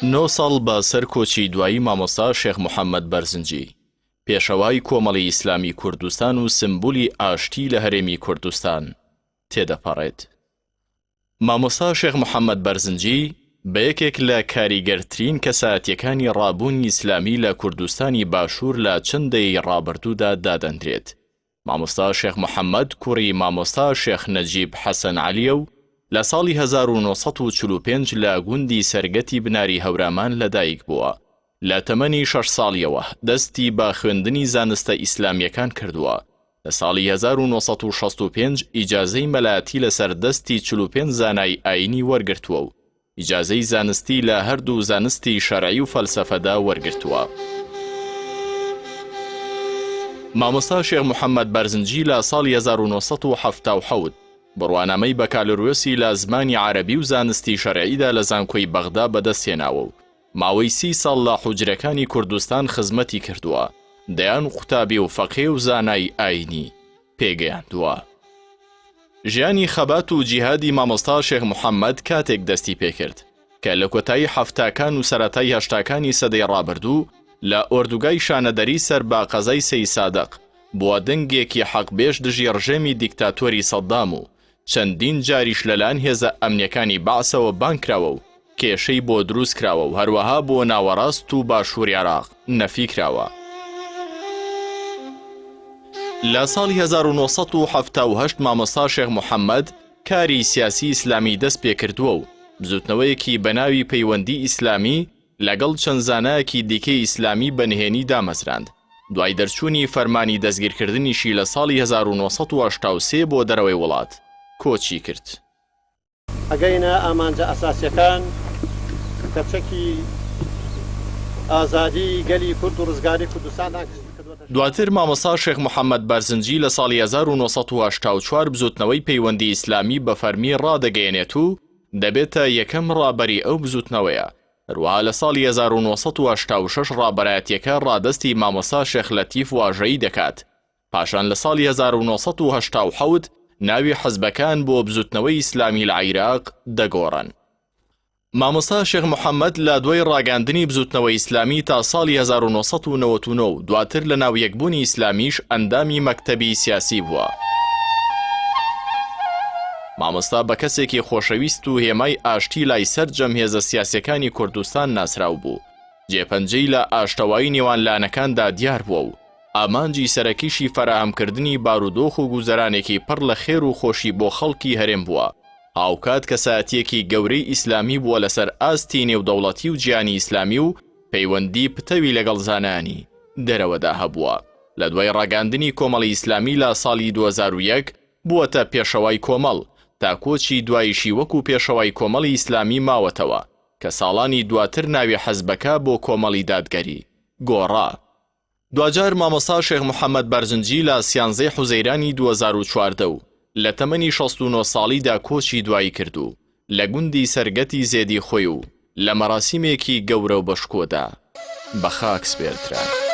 نۆ ساڵ بە سەر کۆچی دوایی مامۆستا شێخ محەممەد بەرزنجی، پێشەوای کۆمەڵی ئیسلامی کوردستان و سمبولی ئاشتی لە هەرێمی کوردستان تێدەپەڕێت. مامۆستا شێخ محەممەد بەرزنجی بە یەکێک لە کاریگەرترین کەسایەتییەکانی ڕابوونی ئیسلامی لە کوردستانی باشوور لە چەند دەیەی ڕابردوودا دادەنرێت. مامۆستا شێخ محەممەد کوڕی مامۆستا شێخ نەجیب حەسەن عەلییە و لە ساڵی 1945 لە گوندی سەرگەتی بناری هەورامان لەدایک بووە. لە تەمەنی شەش ساڵییەوە دەستی بە خوێندنی زانستە ئیسلامییەکان کردووە. لە ساڵی 1965 ئیجازەی مەلایەتی لەسەر دەستی 45 زانای ئایینی وەرگرتووە و ئیجازەی زانستی لە هەردوو زانستی شەرعی و فەلسەفەدا وەرگرتووە. مامۆستا شێخ محەممەد بەرزنجی لە ساڵی 1977 بڕوانامەی بەکالۆریۆسی لە زمانی عەرەبی و زانستی شەرعیدا لە زانکۆی بەغدا بەدەستهێناوە و ماوەی سی ساڵ لە حوجرەکانی کوردستان خزمەتی کردووە، دەیان قوتابی و فەقێ و زانای ئایینی پێگەیاندووە. ژیانی خەبات و جیهادی مامۆستا شێخ محەممەد کاتێک دەستی پێکرد کە لە کۆتایی حەفتاکان و سەرەتای هەشتاکانی سەدەی ڕابردوو لە ئۆردوگای شانەدەری سەر بە قەزای سەیسادق بووە دەنگێکی حەقبێژ دژی ڕژێمی دیکتاتۆری سەدام و چەندین جاریش لەلایەن هێزە ئەمنیەکانی بەعسەوە بانگکراوە و کێشەی بۆ دروستکراوە و هەروەها بۆ ناوەڕاست و باشووری عێراق نەفی کراوە. لە ساڵی 1978 مامۆستا شێخ محەممەد کاری سیاسی ئیسلامی دەست پێکردووە و بزوتنەوەیەکی بە ناوی پەیوەندی ئیسلامی لەگەڵ چەند زانایەکی دیکەی ئیسلامی بە نهێنی دامەزراند، دوای دەرچوونی فەرمانی دەستگیرکردنیشی لە ساڵی 1983 بۆ دەرەوەی وڵات کۆچی کرد. ئەگەینە ئامانجە ئەساسیەکان کە چەکی ئازادی گەلی کورد و ڕزگاری کوردستانتان کردوەتە شان. دواتر مامۆستا شێخ محەمەد بەرزنجی لە ساڵی 1984 بزوتنەوەی پەیوەندی ئیسلامی بە فەرمی ڕادەگەیەنێت و دەبێتە یەکەم ڕابەری ئەو بزوتنەوەیە، هەروەها لە ساڵی 1986 ڕابەرایەتیەکە ڕادەستی مامۆستا شێخ لەتیف واژەیی دەکات، پاشان لە ساڵی 1987 ناوی حزبەکان بۆ بزوتنەوەی ئیسلامی لە عیراق دەگۆڕن. مامۆستا شێخ محەمەد لە دوای ڕاگەیاندنی بزوتنەوەی ئیسلامی تا ساڵی 1999 و دواتر لە ناو یەکبوونی ئیسلامیش ئەندامی مەکتەبی سیاسی بووە. مامۆستا بە کەسێکی خۆشەویست و هێمای ئاشتی لای سەرجەم هێزە سیاسیەکانی کوردستان ناسراو بوو، جێپەنجەی لە ئاشتەوایی نێوان لایەنەکاندا دیار بووە و ئامانجی سەرەکیشی فەراهەمکردنی بارودۆخ و گوزەرانێکی پڕ لە خێر و خۆشی بۆ خەڵکی هەرێم بووە، هاوکات کەسایەتییەکی گەورەی ئیسلامی بووە لەسەر ئاستی نێودەوڵەتی و جیهانی ئیسلامی و پەیوەندی پتەوی لەگەڵ زانایانی دەرەوەدا هەبووە. لە دوای ڕاگەیاندنی کۆمەڵی ئیسلامی لە ساڵی 2001 بووەتە پێشەوای کۆمەڵ، تا کۆچی دواییشی وەکو پێشەوای کۆمەڵی ئیسلامی ماوەتەوە، کە ساڵانی دواتر ناوی حزبەکە بۆ کۆمەڵی دادگەری گۆڕا. دواجار مامۆستا شێخ محەمەد بەرزنجی لە سیانزەی حوزەیرانی 2014 و لە تەمەنی 69 ساڵیدا کۆچی دوایی کرد و لە گوندی سەرگەتی زێدی خۆی و لە مەراسیمێکی گەورە و بەشکۆدا بە خاک سپێردرا.